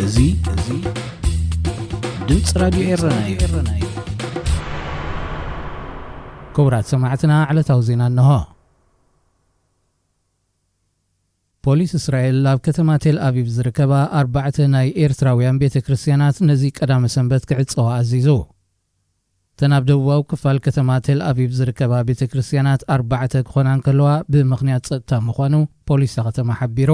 እዚ፣ እዚ ድምፂ ራዲዮ ኤረና እዩ። ክቡራት ሰማዕትና፣ ዕለታዊ ዜና እንሆ። ፖሊስ እስራኤል ኣብ ከተማ ቴል ኣቪቭ ዝርከባ ኣርባዕተ ናይ ኤርትራውያን ቤተ ክርስቲያናት ነዚ ቀዳመ ሰንበት ክዕጸዋ ኣዚዙ። እተን ኣብ ደቡባዊ ክፋል ከተማ ቴል ኣቪቭ ዝርከባ ቤተ ክርስቲያናት ኣርባዕተ ክኾና እንከለዋ፣ ብምኽንያት ጸጥታ ምዃኑ ፖሊስ እታ ከተማ ሓቢሩ።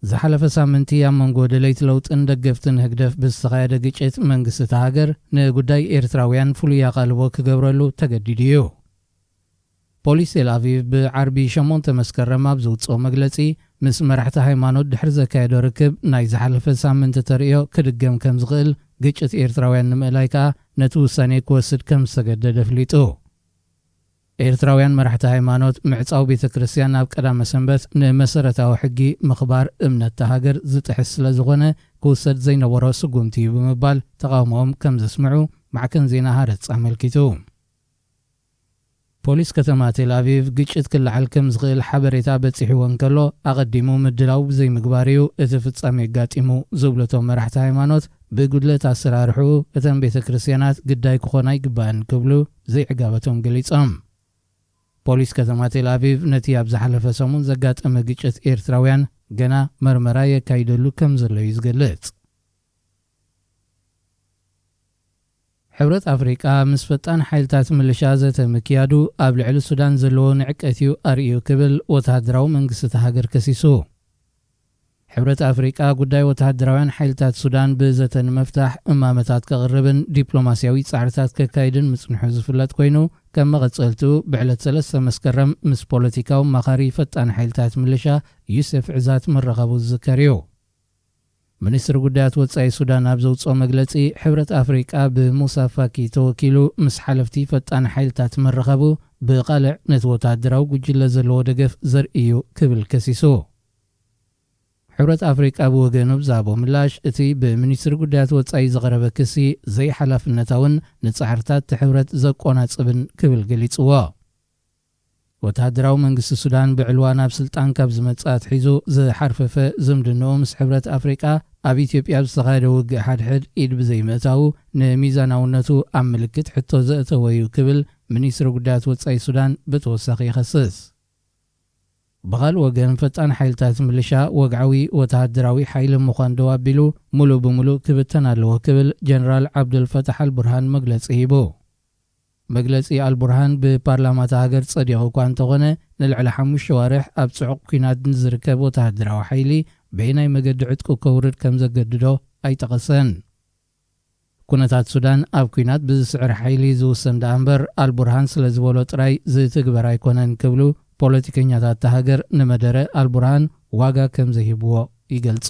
ዝሓለፈ ሳምንቲ ኣብ መንጎ ደለይቲ ለውጥን ደገፍትን ህግደፍ ብዝተኻየደ ግጭት፣ መንግስቲ እታ ሃገር ንጉዳይ ኤርትራውያን ፍሉይ ኣቓልቦ ክገብረሉ ተገዲዱ እዩ። ፖሊስ ቴል ኣቪቭ ብዓርቢ ሸሞንተ መስከረም ኣብ ዘውጽኦ መግለጺ፣ ምስ መራሕቲ ሃይማኖት ድሕሪ ዘካየዶ ርክብ፣ ናይ ዝሓለፈ ሳምንቲ ተርእዮ ክድገም ከም ዝኽእል፣ ግጭት ኤርትራውያን ንምእላይ ከኣ ነቲ ውሳኔ ክወስድ ከም ዝተገደደ ኣፍሊጡ። ኤርትራውያን መራሕቲ ሃይማኖት፣ ምዕጻው ቤተ ክርስቲያን ኣብ ቀዳመ ሰንበት ንመሰረታዊ ሕጊ ምኽባር እምነት እታ ሃገር ዝጥሕስ ስለ ዝኾነ፣ ክውሰድ ዘይነበሮ ስጉምቲ እዩ ብምባል ተቓውሞኦም ከም ዘስምዑ ማዕከን ዜና ሃረጽ ኣመልኪቱ። ፖሊስ ከተማ ቴል ኣቪቭ፣ ግጭት ክለዓል ከም ዝኽእል ሓበሬታ በጺሕዎ እንከሎ፣ ኣቐዲሙ ምድላው ብዘይምግባር እዩ እቲ ፍጻሜ ኣጋጢሙ ዝብሉ እቶም መራሕቲ ሃይማኖት፣ ብጉድለት ኣሰራርሕኡ እተን ቤተ ክርስቲያናት ግዳይ ክኾና ኣይግባእን ክብሉ ዘይዕጋበቶም ገሊጾም። ፖሊስ ከተማ ቴል ኣቪቭ፣ ነቲ ኣብ ዝሓለፈ ሰሙን ዘጋጠመ ግጭት ኤርትራውያን ገና መርመራ የካይደሉ ከም ዘሎ እዩ ዝገልጽ። ሕብረት ኣፍሪቃ ምስ ፈጣን ሓይልታት ምልሻ ዘተ ምክያዱ ኣብ ልዕሊ ሱዳን ዘለዎ ንዕቀት እዩ ኣርእዩ ክብል ወተሃደራዊ መንግስቲ እታ ሃገር ከሲሱ። ሕብረት ኣፍሪቃ ጉዳይ ወተሃደራውያን ሓይልታት ሱዳን ብዘተ ንምፍታሕ እማመታት ከቕርብን ዲፕሎማስያዊ ጻዕርታት ከካይድን ምጽንሑ ዝፍለጥ ኮይኑ፣ ከም መቐጸልትኡ ብዕለት ሰለስተ መስከረም ምስ ፖለቲካዊ ኣማኻሪ ፈጣን ሓይልታት ምልሻ ዩሴፍ ዕዛት መራኸቡ ዝዝከር እዩ። ሚኒስትሪ ጉዳያት ወጻኢ ሱዳን ኣብ ዘውጽኦ መግለጺ፣ ሕብረት ኣፍሪቃ ብሙሳ ፋኪ ተወኪሉ ምስ ሓለፍቲ ፈጣን ሓይልታት መራኸቡ፣ ብቓልዕ ነቲ ወተሃደራዊ ጉጅለ ዘለዎ ደገፍ ዘርኢ እዩ ክብል ከሲሱ። ሕብረት ኣፍሪቃ ብወገኑ ብዝሃቦ ምላሽ፣ እቲ ብሚኒስትሪ ጉዳያት ወጻኢ ዝቐረበ ክሲ ዘይሓላፍነታውን ንጻዕርታት እቲ ሕብረት ዘቆናጽብን ክብል ገሊጽዎ። ወተሃደራዊ መንግስቲ ሱዳን ብዕልዋ ናብ ስልጣን ካብ ዝመጽእ ኣትሒዙ ዝሓርፈፈ ዝምድንኡ ምስ ሕብረት ኣፍሪቃ፣ ኣብ ኢትዮጵያ ኣብ ዝተኻየደ ውግእ ሓድሕድ ኢድ ብዘይምእታዉ፣ ንሚዛናውነቱ ኣብ ምልክት ሕቶ ዘእተወ እዩ ክብል ሚኒስትሪ ጉዳያት ወጻኢ ሱዳን ብተወሳኺ ይኸስስ። ብኻልእ ወገን፣ ፈጣን ሓይልታት ምልሻ ወግዓዊ ወተሃደራዊ ሓይሊ ምዃን ደው ኣቢሉ፣ ሙሉእ ብሙሉእ ክብተን ኣለዎ ክብል ጀነራል ዓብዱልፈታሕ ኣልቡርሃን መግለጺ ሂቡ። መግለጺ ኣልቡርሃን ብፓርላማ እታ ሃገር ጸዲቑ እኳ እንተኾነ፣ ንልዕሊ ሓሙሽተ ኣዋርሕ ኣብ ጽዑቕ ኲናት ንዝርከብ ወተሃደራዊ ሓይሊ በየናይ መገዲ ዕጥቁ ከውርድ ከም ዘገድዶ ኣይጠቐሰን። ኩነታት ሱዳን ኣብ ኲናት ብዝስዕር ሓይሊ ዝውሰን ደኣ እምበር፣ ኣልቡርሃን ስለ ዝበሎ ጥራይ ዝትግበር ኣይኮነን ክብሉ ፖለቲከኛታት እታ ሃገር ንመደረ ኣልቡርሃን ዋጋ ከም ዘይህብዎ ይገልጹ።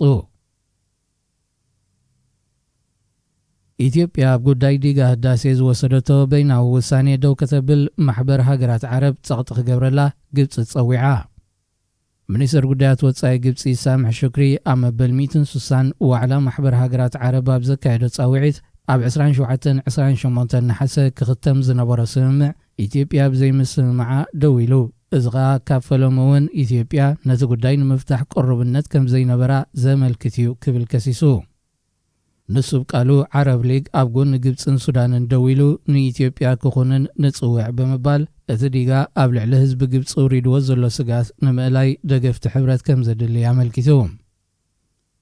ኢትዮጵያ ኣብ ጉዳይ ዲጋ ህዳሴ ዝወሰደቶ በይናዊ ውሳኔ ደው ከተብል ማሕበር ሃገራት ዓረብ ጸቕጢ ክገብረላ ግብጺ ጸዊዓ። ሚኒስትር ጉዳያት ወጻኢ ግብጺ ሳምሕ ሹክሪ ኣብ መበል ሚእትን ስሳን ዋዕላ ማሕበር ሃገራት ዓረብ ኣብ ዘካየዶ ጻውዒት፣ ኣብ ዕስራን ሸውዓተን ዕስራን ሸሞንተን ነሓሰ ክኽተም ዝነበሮ ስምምዕ ኢትዮጵያ ብዘይምስምማዓ ደው ኢሉ። እዚ ኸኣ ካብ ፈለሙ እውን ኢትዮጵያ ነቲ ጉዳይ ንምፍታሕ ቅሩብነት ከም ዘይነበራ ዘመልክት እዩ ክብል ከሲሱ። ንሱ ብቃሉ፣ ዓረብ ሊግ ኣብ ጎኒ ግብጽን ሱዳንን ደው ኢሉ ንኢትዮጵያ ክኹንን ንጽውዕ ብምባል፣ እቲ ዲጋ ኣብ ልዕሊ ህዝቢ ግብጺ ውሪድዎ ዘሎ ስግኣት ንምእላይ ደገፍቲ ሕብረት ከም ዘድሊ ኣመልኪቱ።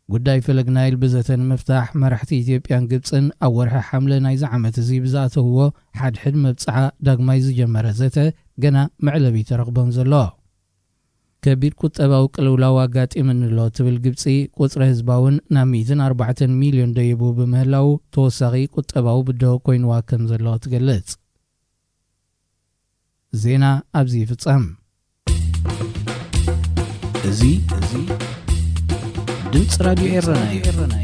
ጉዳይ ፈለግ ናይል ብዘተ ንምፍታሕ መራሕቲ ኢትዮጵያን ግብጽን ኣብ ወርሒ ሓምለ ናይዚ ዓመት እዚ ብዝኣተውዎ ሓድሕድ መብጽዓ ዳግማይ ዝጀመረ ዘተ ገና መዕለቢ ተረኽቦን ዘሎ። ከቢድ ቁጠባዊ ቅልውላው ኣጋጢምኒ ኣሎ ትብል ግብጺ፣ ቁጽሪ ህዝባውን ናብ ሚእትን ኣርባዕተን ሚልዮን ደይቡ ብምህላው፣ ተወሳኺ ቁጠባዊ ብድሆ ኮይንዋ ከም ዘሎ ትገልጽ። ዜና ኣብዚ ይፍጸም። እዚ፣ እዚ ድምጺ ራዲዮ ኤረና እዩ።